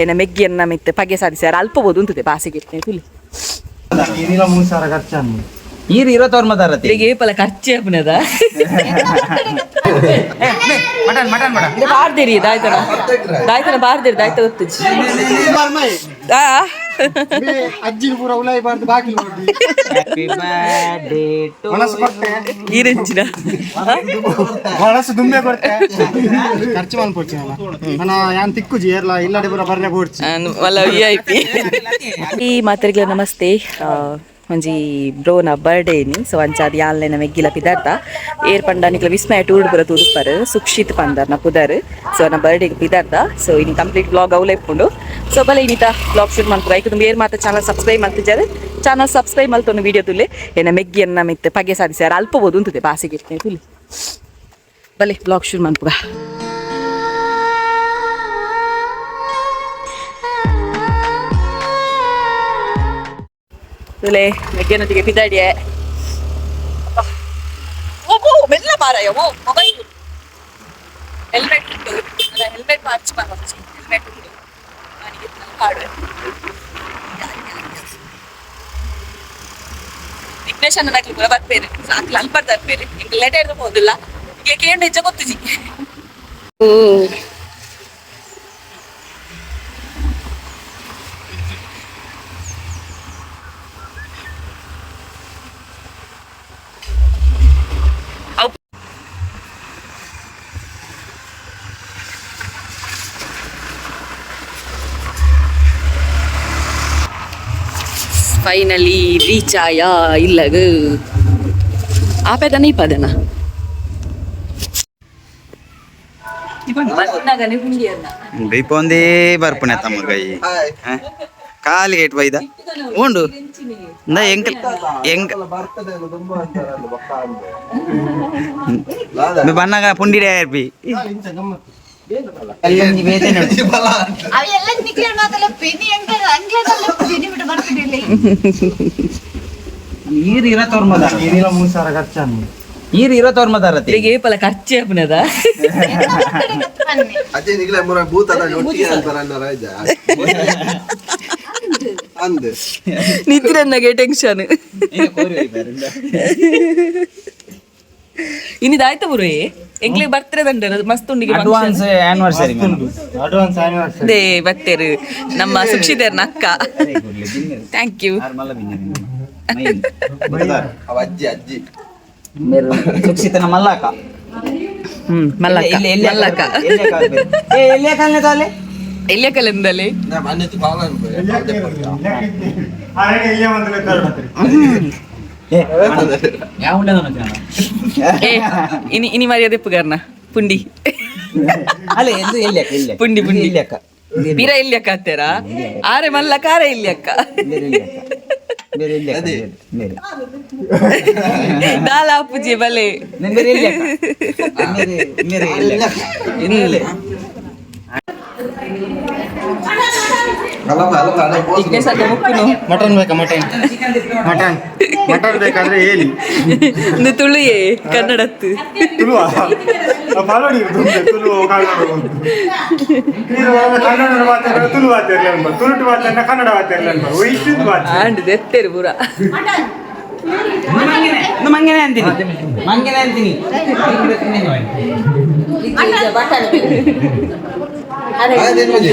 ಎನ್ನ ಮೆಗ್ಗಿಯನ್ನ ಮಿತ್ತು ಪಗೆ ಸಾಧಿಸ್ಯಾರ ಅಲ್ಪ ಬೋದು ಉಂತದೆ ಬಾಸಿಗೆ ತುಲಿ. ಏನಿಲ್ಲ, 3000 ಖರ್ಚನ್ನು. ಈರು ಇರೋ ತೋರ್ಮದಾರತಿ. ಈಗ ಏಪಲ ಖರ್ಚು ಆಪುನದ. ಮಟನ್ ಮಟನ್ ಮಟ. ಬಾರ್ದಿರಿ ದಾಯ್ತನ ದಾಯ್ತನ ಬಾರ್ದಿರಿ ದಾಯ್ತ ಗೊತ್ತುಜಿ. ಆ. ಅಜ್ಜಿನ ಪೂರ ಉಲಾಯಿ ಬಾರ್ದು ಬಾಗಿಲು ಹೊಡ್ದು. Happy birthday to ಮನಸ್ಸು ಕೊಟ್ಟೆ. ಈರೆಂಚಿನ. ಒಣಸು ದುಂಬೆ ಕೊಡ್ತೆ, ಖರ್ಚು ಮನ್ಪೊಚ್ಚಿ ನನ್ನ ಯಾನ್ ತಿಕ್ಕುಜಿ ಏರ್ಲ ಇಲ್ಲಡೆ ಪೂರ ಬರ್ರೆ ಬೋಡ್ಚಿ. ಮಲ್ಲ V I P. ಈ ಮಾತರಿಗಳ ನಮಸ್ತೆ. ಒಂಜಿ ಬ್ರೋನ ಬರ್ಡೇ ಇನಿ. ಸೊ ಅಂಚಾದ್ ಯಾನ್ಲೆನ ಮೆಗ್ಗಿಲ ಪಿದಾರ್ದ ಏರ್ ಪಂಡ ನಿಕ್ಲ ವಿಸ್ಮಯ ಟೂರ್ ಪೂರ ತೂದುಪ್ಪರ್. ಸುಕ್ಷಿತ್ ಪಂದರ್ನ ಪುದರ್. ಸೊ ನ ಬರ್ಡೇಗ್ ಪಿದಾರ್ದ. ಸೊ ಇನಿ ಕಂಪ್ಲೀಟ್ ಬ್ಲಾಗ್ ಅವಲೇ ಇಪ್ಪುಂಡು. ಸೊ ಬಲೆ ಇನ್ನಿತ ಬ್ಲಾಗ್ ಶೂಟ್ ಮನ್ಪುಗ. ಐಕ್ ದುಂಬು ಏರ್ ಮಾತ ಚಾನಲ್ ಸಬ್ಸ್ಕ್ರೈಬ್ ಮಲ್ತಿಜಾರ್, ಚಾನಲ್ ಸಬ್ಸ್ಕ್ರೈಬ್ ಮಲ್ತೊಂದು ವಿಡಿಯೋ ತುಲೆ. ಎನ್ನ ಮೆಗ್ಗಿಯನ್ನ ಮಿತ್ತು ಪಗೆ ಸಾಧಿಸ್ಯಾರ ಅಲ್ಪ ಬೋದು ಉಂತದೆ ಬಾಸಿಗೆ ತುಲಿ. ಬಲೆ ಬ್ಲಾಗ್ ಶೂಟ್ ಮನ್ಪುಗ. ತುಲೆ ಮೆಗ್ಗಿಯನ್ನೊಟ್ಟಿಗೆ ಪಿದಾಡಿಯೆ. ಓ ಓ, ಮೆಲ್ಲ ಮಾರಾಯ. ಓ ಮೊಬೈಲ್, ಹೆಲ್ಮೆಟ್ ಉಂಟು. ಹೆಲ್ಮೆಟ್ ವಾಚ್ ಮಾರ್ಚಿ, ಹೆಲ್ಮೆಟ್ ಉಂಟು ನನಗೆ ಹಾಡುವೆ. ವಿಘ್ನೇಶ್ ಅನ್ನ ಪೂರ ಬರ್ಪೇರು ಸಾಕು, ಅಲ್ಪ ಬರ್ಪೇರು. ಇಂಕ್ ಲೇಟ್ ಹಿಡ್ದು ಹೋದಿಲ್ಲ. ಈಗ ಕೇಂದ್ರ ಹೆಚ್ಚ ಗೊತ್ತುಜಿ. ಓ ಅವು ಫೈನಲಿ ರೀಚ್ ಆಯ ಇಲ್ಲಗ. ಆಪೆದನ ಇಪ್ಪದನ ಬನ್ನಗನೆ ಹುಂಡಿಯನ್ನ. ಇಪ್ಪೊಂದೇ ಬರ್ಪುಣೆ ತಮ್ಮಗೈ ಕಾಲಿಗೆ ಇಟ್ಟು ಬೈದ ಉಂಡು ಇಂದ ಎಂಕಲ್ ಎಂಕ ಬನ್ನಾಗ ಪುಂಡಿಡೆ ಆರ್ಪಿ ಅವೆಲ್ಲ ನಿಕ್ಲೆ ಮಾತಲ್ಲ ಪೆನಿ ಅಂಕ ಅಂಗ್ಲದಲ್ಲ ಪೆನಿ ಬಿಟ್ಟು ಬರ್ತಿದ್ದಿಲ್ಲ. ಈರು ಇರೋ ತೋರ್ಮದಾರ. ಏನಿಲ್ಲ, 3000 ಖರ್ಚನ್ನು. ಈರು ಇರೋ ತೋರ್ಮದಾರತಿ. ಈಗ ಏಪಲ ಖರ್ಚು ಆಪುನದ. ಅದೇ ನಿಗ್ಲೆ ಮುರ ಭೂತದ ಒಟ್ಟಿಗೆ ಅಂತಾರ ರಾಜ ಅಂದ್. ನಿದ್ರನ್ನಗೆ ಟೆನ್ಷನ್. ಇನ್ನಿದಾಯ್ತ ಬುರುವೆ ಎಂಗ್ಲಿಗೆ ಬರ್ತಾರೆ ದಂಡ ಮಸ್ತ್ ಉಂಡಿಗೆ. Advance anniversary. Advance anniversary. They ಬತ್ತೇರು ನಮ್ಮ ಸುಕ್ಷಿಧರ್ನ ಅಕ್ಕ. Thank you. ಅವ ಅಜ್ಜಿ ಅಜ್ಜಿ. ಸುಕ್ಷಿತನ ಮಲ್ಲಾಕ. ಹ್ಮ್ ಮಲ್ಲಕ್ಕ. ಮಲ್ಲಕ್ಕ. ಎಲ್ಲಿ ಕಾಲನೆ ತಾಲೆ. ಎಲ್ಲಿಯ ಕಲೆಂದಲೆ. ನಾ ಮನ್ನೆತ್ತಿ ಕಾಲ ಅನ್ಬೋದು. ಇಲ್ಲೇ ಒಂದು ತರ್ಬತ್ರಿ. ಏ ಇನಿ ಇನಿ ಮರ್ಯಾದೆ ಪುಗಾರ್ನ ಪುಂಡಿ. ಅಲ್ಲ ಎಂದು ಎಲ್ಲಿ ಅಕ್ಕ ಎಲ್ಲಿ? ಪುಂಡಿ, ಪುಂಡಿ. ಎಲ್ಲಿ ಅಕ್ಕ? ಬೀರ ಎಲ್ಲಿ ಅಕ್ಕ ಅಂತೀರಾ? ಆರೆ ಮಲ್ಲಕ್ಕ ಆರೆ ಇಲ್ಲಿ ಅಕ್ಕ. ಬೇರೆ ಎಲ್ಲಿ ಅಕ್ಕ? ಬೇರೆ ದಾಲ ಅಪ್ಪುಜಿ ಬಲೆ. ಬೇರೆ ಎಲ್ಲಿ ಅಕ್ಕ? ಬೇರೆ ಬೇರೆ ಎಲ್ಲಿ ಅಕ್ಕ? ಎಲ್ಲಿ? ಅಲ್ಲಮ್ಮ ಅಲ್ಲಮ್ಮ ಅಲ್ಲ ಪೋಸ್. ವಿಘ್ನೇಶ್ ಅಕ್ಕ ಮುಕ್ಕುನು. ಮಟನ್ ಬೇಕಾ? Mutton mutton mutton ಬೇಕಾದ್ರೆ ಹೇಳಿ. ಇಂದು ತುಳುಯೇ ಕನ್ನಡತ್ತು. ತುಳುವ ಪಾಲೋಡಿ ತುಳು ಕನ್ನಡ ಕನ್ನಡ ಮಾತಾಡ ತುಳು ಮಾತಾಡ್ಲಿ ಅನ್ಬ ತುಳುಟು ಮಾತಾಡ ಕನ್ನಡ ಮಾತಾಡ್ಲಿ ಅನ್ಬ ಇಷ್ಟು ಮಾತು. ಆಂಡ್ ದೆತ್ತೇರು ಪೂರ. ಇದು ಮಂಗನೆ ಅಂತೀನಿ, ಮಂಗನೆ ಅಂತೀನಿ. ಅದೇನ್ ಮಜೆ?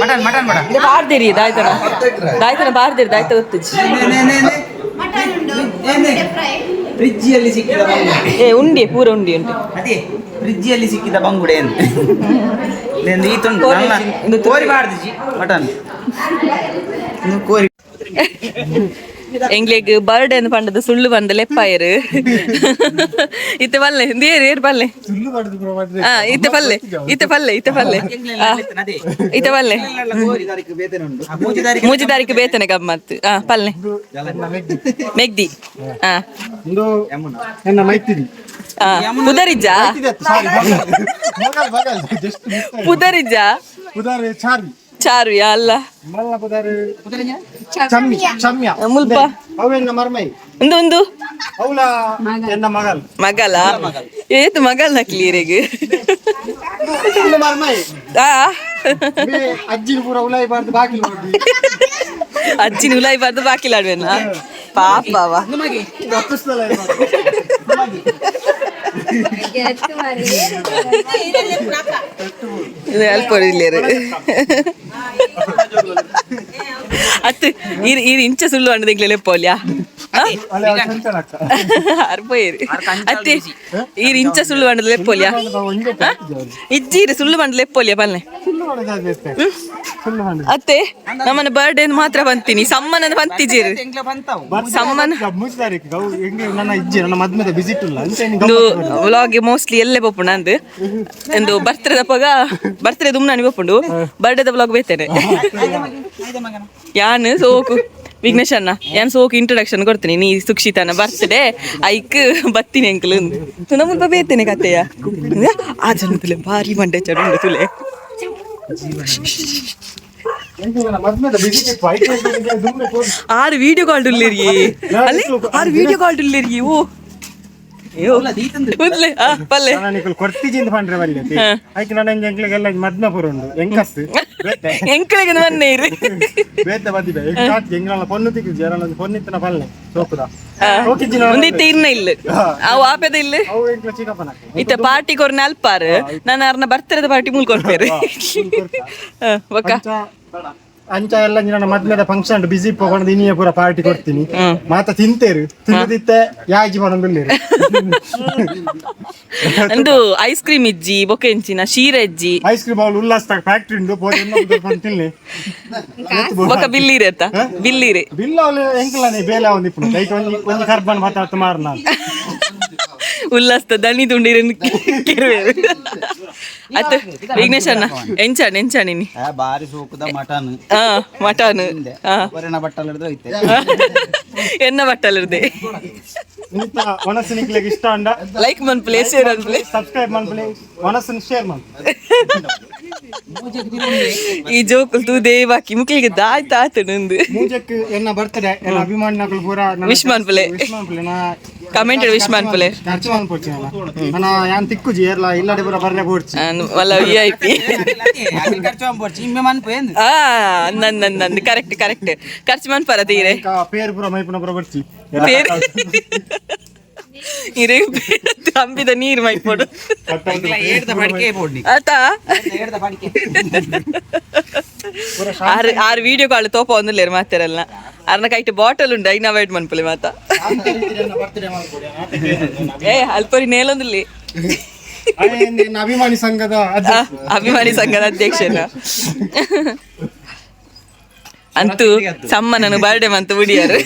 ಮಟನ್ ಮಟನ್ ಮಟ. ಇಂದ ಬಾರ್ದಿರಿ ದಾಯ್ತನ ದಾಯ್ತನ ಬಾರ್ದಿರಿ ದಾಯ್ತ ಗೊತ್ತುಜಿ. ಮಟನ್ ಉಂಟು, ಮೊಟ್ಟೆ ಫ್ರೈ. ಫ್ರಿಜ್ಜಿಯಲ್ಲಿ ಸಿಕ್ಕಿದ ಬಂಗುಡೆ. ಏ ಉಂಡಿ ಪೂರ ಉಂಡಿ ಉಂಟು. ಅದೇ ಫ್ರಿಜ್ಜಿಯಲ್ಲಿ ಸಿಕ್ಕಿದ ಬಂಗುಡೆ ಅಂತ ಇದು ಈ ತುಂಡು. ಕೋರಿ ನನ್ನ ಇದು ಕೋರಿ ಬಾರ್ದಿಜಿ ಮಟನ್ ಇದು ಕೋರಿ. ಎಂಗ್ಲೆಗ್ ಬರ್ಡ್ ಎಂದು ಪಂಡದ ಸುಳ್ಳು ಬಂದ ಲೆಪ್ಪಾಯರು. ಇತ್ತೆ ಪಲ್ಲೆ ಏರ್ ಏರ್ ಪಲ್ಲೆ. ತುಳು ಬಡ್ದು ಪೂರ ಬಡ್ದು. ಆ ಇತ್ತೆ ಪಲ್ಲೆ ಇತ್ತೆ ಪಲ್ಲೆ ಇತ್ತೆ ಪಲ್ಲೆ ಆ, ಇತ್ತೆ ಪಲ್ಲೆ. ಮೂಜಿ ತಾರೀಕು ಬೇತನೆ ಗಮ್ಮತ್ತು. ಆ ಪಲ್ಲೆ ಮೆಗ್ದಿ ಆ. ಇಂದು ಎನ್ನ ಮೈತಿದಿ. ಆ ಪುದರಿಜ್ಜ. ಸಾರಿ, ಮಗಲ್ ಮಗಲ್ ಜಸ್ಟ್. ಪುದರಿಜ್ಜ. ಪುದಾರ್ ಚಾರ್ವಿ. ಚಾರುಯ ಅಲ್ಲ. ಮಲ್ಲ ಪುದಾರ್ ಚಮ್ಮಿ ಚಮ್ಯ. ಮುಲ್ಪ. ಅವೆನ್ನ ಮರ್ಮೈ. ಒಂದು ಒಂದು. ಅವಳ ಎನ್ನ ಮಗಲ್. ಮಗಲ ಏತು ಮಗಲ್ ನಕ್ಲಿ ಇರೆಗ್. ಇಂದು ಮರ್ಮೈ. ಆ. ಅಜ್ಜಿನ ಪೂರ ಉಲಾಯಿ ಬಾರ್ದು ಬಾಕಿಲ್ ಮಾಡಿ. ಅಜ್ಜಿನ ಉಲಾಯಿ ಬಾರ್ದು ಬಾಕಿಲ್ ಆಡ್ವೇನ ಪಾಪವ. ಇದು ಅಲ್ಪ ಇಲ್ಲೇರು ಅತ್ತು ಇರ್ ಇರ್ ಇಂಚ ಸುಳ್ಳು ಅಂಡದ ಎಂಕ್ಲೆ ಲೆಪ್ಪೋಲ್ಯಾ ಅರ್ಪೋಯೇರಿ ಅತ್ತೆ. ಈರ್ ಇಂಚ ಸುಳ್ಳು ಬಂಡದ ಲೆಪ್ಪೋಲ್ಯಾ? ಇಜ್ಜೀರು ಸುಳ್ಳು ಬಂಡ ಲೆಪ್ಪೋಲ್ಯಾ ಪಲ್ಲೆ ಅತ್ತೆ? ನಮ್ಮನ ಬರ್ಡೇ ಮಾತ್ರ ಬಂತೀನಿ, ಸಮ್ಮನ ಬಂತಿಜೀರು ಸಮ್ಮನ. ನನ್ನ ಇಜ್ಜಿ ನನ್ನ ಮದ್ಮೆದ ವಿಸಿಟ್ ಇಲ್ಲ ಅಂತ. ಒಂದು ವ್ಲಾಗ್ ಮೋಸ್ಟ್ಲಿ ಎಲ್ಲೇ ಪೋಪುಂಡು ಅಂದು ಎಂದು ಬರ್ತ್ಡೇ ದಪ್ಪಗ ಬರ್ತ್ಡೇ ದುಮ್ನಾನಿ ಪೋಪುಂಡು, ಬರ್ಡೇದ ವ್ಲಾಗ್ ಬೇತೇನೆ. ಯಾನ್ ಸೋಕು ವಿಘ್ನೇಶ್ ಅಣ್ಣ, ಯಾನ್ ಸೋಕು ಇಂಟ್ರೊಡಕ್ಷನ್ ಕೊಡ್ತೀನಿ. ನೀ ಸುಕ್ಷಿತನ ಬರ್ತ್ಡೇ ಐಕ್ ಬತ್ತೀನಿ ಅಂಕಲ್ ತುನ ಮುಲ್ಪ ಬೇತೇನೆ ಕತೆಯ. ಆ ಜನ ತುಲೆ ಭಾರಿ ಮಂಡೆ ಚಡುಂಡು ತುಲೆ. ಮದ್ಮೆದ ವಿಸಿಟ್ ಆರು ವಿಡಿಯೋ ಕಾಲ್ ಉಲ್ಲೇರಿ ಅಲ್ಲಿ, ಆರು ವಿಡಿಯೋ ಕಾಲ್ ಉಲ್ಲೇರಿ. ಓ ಅಯ್ಯೋ ಉದ್ಲೆ ಆ ಪಲ್ಲೆ. ನಾನು ಕೊಡ್ತಿಜಿಂದ ಪಂಡ್ರೆ ಬಲ್ಲೆ. ಐಕ್ ನನ್ನ ಎಂಕ್ಲಿಗೆಲ್ಲ ಮದ್ಮೆ ಪೂರ ಉಂಡು ಎಂಕಸ್ ಬೇತೆ. ಎಂಕಳಿಗೆ ಮನ್ನೆ ಇರು. ಬೇತೆ ಬದಿಬೆ ಎಂಗ್ಲ ಪೊನ್ನು ತಿಕ್ಕಿಜಿ ಯಾರನ್ನ ಪೊನ್ನಿತ್ತನ ಪಲ್ಲೆ ಸೋಕುದ ಸೋಕಿಜ್ಜಿ. ಒಂದಿತ್ತೆ ಇರ್ನ ಇಲ್ಲ ಅವು ಆಪೆದ ಇಲ್ಲ. ಅವು ಎಂಕ್ಲ ಚಿಕ್ಕಪ್ಪನ. ಇತ್ತ ಪಾರ್ಟಿ ಕೊರ್ನ ಅಲ್ಪಾರ್ ನಾನು ಅರ್ನ ಬರ್ತರದ ಪಾರ್ಟಿ ಮೂಲ್ ಕೊರ್ಪೇರು ಬೊಕ್ಕ. ಅಂಚ ಎಲ್ಲ ನನ್ನ ಮದ್ಮೆದ ಫಂಕ್ಷನ್ ಬಿಸಿ ಪೋಕೊಂಡು ಇನಿಯ ಪೂರ ಪಾರ್ಟಿ ಕೊಡ್ತೀನಿ. ಮಾತ ತಿಂತೇರು ತಿಂದಿತ್ತೆ ಯಾಜಿ ಪಡೊಂದುಲ್ಲೇರು. ಅಂದು ಐಸ್ ಕ್ರೀಮ್ ಇಜ್ಜಿ ಬೊಕ್ಕ ಎಂಚಿನ ಶೀರ ಇಜ್ಜಿ. ಐಸ್ ಕ್ರೀಮ್ ಅವಳು ಉಲ್ಲಾಸ್ತಾಗ ಫ್ಯಾಕ್ಟ್ರಿ ಉಂಡು ಪೋದು ತಿನ್ಲಿ. ಬೊಕ್ಕ ಬಿಲ್ಲಿರೆ ಅತ್ತ ಬಿಲ್ಲಿರೆ. ಬಿಲ್ಲ ಅವಳು ಎಂಕಲನೆ ಬೇಲೆ ಅವನು ಇಪ್ಪುನು ಕೈಟ್ ಒಂಜಿ ಒಂಜಿ ಕರ್ಬನ್ ಮಾತಾಡ್ತ ಮಾರ್ನ. ಉಲ್ಲಾಸ್ತ ದಣಿ ತುಂಡಿರನ್ನು ಕಿರುವೇರು ಅತ್ತ. ವಿಘ್ನೇಶ್ ಅಣ್ಣ, ಎಂಚಾಣ್ ಎಂಚಾಣ್ ಇನಿ? ಬಾರಿ ಸೋಕುದ ಮಟನ್. ಹಾ, ಮಟನ್ ಹಾ. ಒರೆನ ಬಟ್ಟಲ್ ಹಿಡಿದು ಐತೆ. ಎನ್ನ ಬಟ್ಟಲಿರ್ದೆ. ಇಂತ ಒಣಸು ನಿಕ್ಲೆಗ್ ಇಷ್ಟ ಅಂಡ ಲೈಕ್ ಮನ್ಪುಲೆ, ಶೇರ್ ಅನ್ಪ್ಲೆ, ಸಬ್ಸ್ಕ್ರೈಬ್ ಮನ್ಪುಲೆ, ಒಣಸನ್ ಶೇರ್ ಮನ್ಪುಲೆ. ಈ ಜೋಕುಲ್ ತೂದೇ ಬಾಕಿ ಮುಕ್ಲಿಗೆ ದಾಯ್ತ ಆತು ನಂದು. ಮೂಜಕ್ ಎನ್ನ ಬರ್ತಡೆ ಎನ್ನ ಅಭಿಮಾನಿಗಳು ಪೂರ ವಿಶ್ ಮನ್ಪುಲೆ. ವಿಶ್ ಮನ್ಪುಲೆ ನಾ. ಕಮೆಂಟ್ ವಿಶ್ ಮನ್ಪುಲೆ. ಖರ್ಚು ಮನ್ಪೊಡ್ಚಿ ನನ್ನ ಯಾನ್ ತಿಕ್ಕುಜಿ ಏರ್ಲ ಇಲ್ಲಡೆ ಪೂರ ಬರ್ಲೆ ಬೋಡ್ಚಿ. ಮಲ್ಲ V I P. ಖರ್ಚು ಮಾಡ್ಬೋಡ್ಚಿ ಇಮ್ಮೆ ಮನ್ಪು ಏನು? ಆ ನಂದ್ ನಂದ್ ನಂದು ಕರೆಕ್ಟ್ ಕರೆಕ್ಟ್, ಖರ್ಚು ಮನ್ಪರ ತೀರೆ. ಪೇರ್ ಪೂರ ಮೈಪುನ ಪೂರ ಬರ್ಚಿ. ಪೇರು ಇರೆ ಅಂಬಿದ ನೀರು ಮೈಪೋಡು. ಏಡ್ದ ಪಡಿಕೆ ಪೋಡ್ನಿ. ಆತಾ. ಏಡ್ದ ಪಡಿಕೆ. ಆರು ಆರು ವಿಡಿಯೋ ಕಾಲ್ ತೋಪ ಒಂದುಲ್ಲೇರು ಮಾತಾರಲ್ಲ. ಅರ್ನ ಕೈಟ್ ಬಾಟಲ್ ಉಂಡು, ಐನ ಅವಾಯ್ಡ್ ಮನ್ಪುಲೆ ಮಾತ. ಏ ಅಲ್ಪರಿ ನೇಲೊಂದುಲ್ಲಿ. ಅಭಿಮಾನಿ ಸಂಘದ ಅಧ್ಯಕ್ಷ. ಅಭಿಮಾನಿ ಸಂಘದ ಅಧ್ಯಕ್ಷನ ಅಂತೂ ಸಮ್ಮನನು ಬರ್ಡೇ ಮಂತು ಬಿಡಿಯಾರು.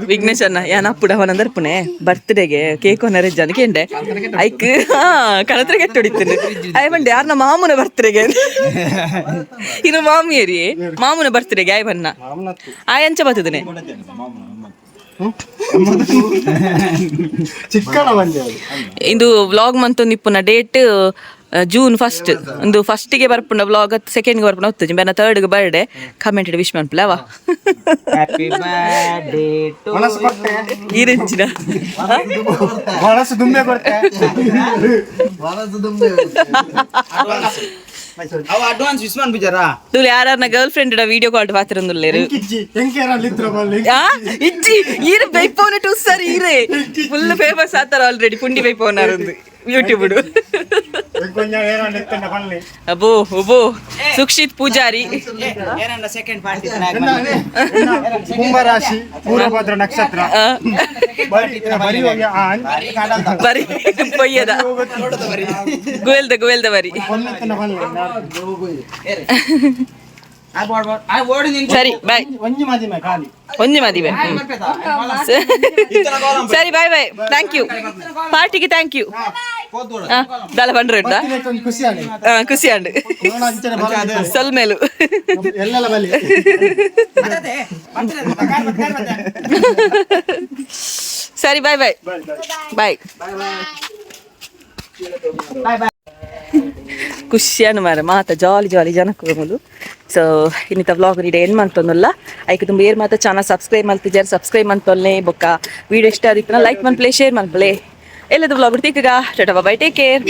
ವಿಘ್ನೇಶ್ ಅಣ್ಣ, ಯಾನ್ ಅಪ್ಪುಡ ಅವನಂದರ್ಪುನೆ ಬರ್ತ್ಡೇಗೆ ಕೇಕ್ ಒನರೆ ಜನ ಕೇಂಡೆ ಐಕ್ ಹಾ ಕಣತ್ರ ಕೆಟ್ಟ ಹೊಡಿತೀನಿ. ಆಯ್ ಬಂಡೆ ಯಾರನ್ನ ಮಾಮೂನ ಬರ್ತ್ಡೇಗೆ ಇನ್ನು ಮಾಮಿಯರಿ ಮಾಮೂನ ಬರ್ತ್ಡೇಗೆ ಆಯ್ ಬನ್ನ. ಆಯ್ ಅಂಚ ಬರ್ತದನೆ. ಚಿಕ್ಕಣ ಬಂದೆ ಅದು. ಇಂದು ವ್ಲಾಗ್ ಮಂತೊಂದು ಇಪ್ಪುನ ಡೇಟ್ ಜೂನ್ 1. ಒಂದು ಫಸ್ಟಿಗೆ ಬರ್ಪುಂಡ ವ್ಲಾಗ್, ಸೆಕೆಂಡ್ಗೆ ಬರ್ಪುಂಡ ಹೊತ್ತು ಬೇನ ಥರ್ಡ್ಗೆ birthday. Comment wish ಮನ್ಪುಲ ಅವ. Happy birthday to ಒಣಸು ಕೊಟ್ಟೆ. ಈರೆಂಚಿನ ಒಣಸು ದುಂಬೆ ಕೊಟ್ಟೆ. ವನಸು ದುಂಬೆ. ಅವ ಅಡ್ವಾನ್ಸ್ ವಿಶ್ ಮನ್ಪುಜಾರಾ? ತುಲು ಯಾರನ್ನ girl friend video call ಪಾತ್ರೊಂದುಲ್ಲೇರು. ಎಂಕಿಜ್ಜಿ ಎಂಕೇರಲ್ಲಿ ಇತ್ರ ಬಲ್ಲೆ. ಆ ಇಜ್ಜಿ ಈರೆ ಬೈಪೋನ ಟು ಸರ್, ಈರೆ ಫುಲ್ ಫೇಮಸ್ ಆತಾರ ಆಲ್ರೆಡಿ ಪುಂಡಿ ಬೈಪೋನಾರೊಂದು ಯೂಟ್ಯೂಬ್. ಎಂಕೊಂಜ ಏರಲ್ಲಿ ಇತ್ತಂಡ ಬಲ್ಲೆ. ಅಬೋ ಅಬೋ ಸುಕ್ಷಿತ್ ಪೂಜಾರಿ. ಏನಂಡ ಸೆಕೆಂಡ್ ಪಾರ್ಟಿ? ಕುಂಭರಾಶಿ ಪೂರ್ವಭದ್ರ ನಕ್ಷತ್ರ ಬರಿ ಬರಿ ಹೋಗಿ ಆ ಬರಿ ಪೊಯ್ಯದ ಗುವೆಲ್ದ ಗುವೆಲ್ದ ಬರಿ. ಪೊನ್ನೆತ್ತನ ಬಲ್ಲೆ. ಸರಿ, ಬಾಯ್. ಒಂಜಿ ಮಾದಿಮೆ ಖಾಲಿ. ಒಂಜಿ ಮದಿವೆ. ಸರಿ, ಬಾಯ್ bye, thank you ಪಾರ್ಟಿಗೆ, thank you. ದಳ ಬಂಡ್ರೆ. ಒಂದು ಖುಷಿ ಆಗಿ. ಖುಷಿ ಆಂಡ್. ಅಂಚನೆ ಬಲ. ಸೊಲ್ಮೇಲು. ಎಲ್ಲೆಲ್ಲ ಬಲಿ. ಸರಿ, ಬಾಯ್ ಬಾಯ್ ಬಾಯ್. ಖುಷಿಯನ್ನು ಮಾರ ಮಾತ ಜಾಲಿ ಜಾಲಿ ಜನಕ್ಕೂ. ಸೊ ಇನ್ನಿತ ವ್ಲಾಗ್ ನೀಡೆ ಏನು ಮಂತೊಂದುಲ್ಲ. ಐಕ್ ತುಂಬ ಏರ್ ಮಾತ ಚಾನಲ್ ಸಬ್ಸ್ಕ್ರೈಬ್ ಮಲ್ತಿಜಾರ್ ಸಬ್ಸ್ಕ್ರೈಬ್ ಮಂತೊಲ್ನೆ. ಬೊಕ್ಕ ವಿಡಿಯೋ ಇಷ್ಟ ಆದಿತ್ತನ ಲೈಕ್ ಮನ್ಪ್ಲೆ, ಶೇರ್ ಮನ್ಪ್ಲೆ. ಎಲ್ಲದ ವ್ಲಾಗ್ ತಿಕ್ಕಗ. ಟಾಟಾ, bye, take care.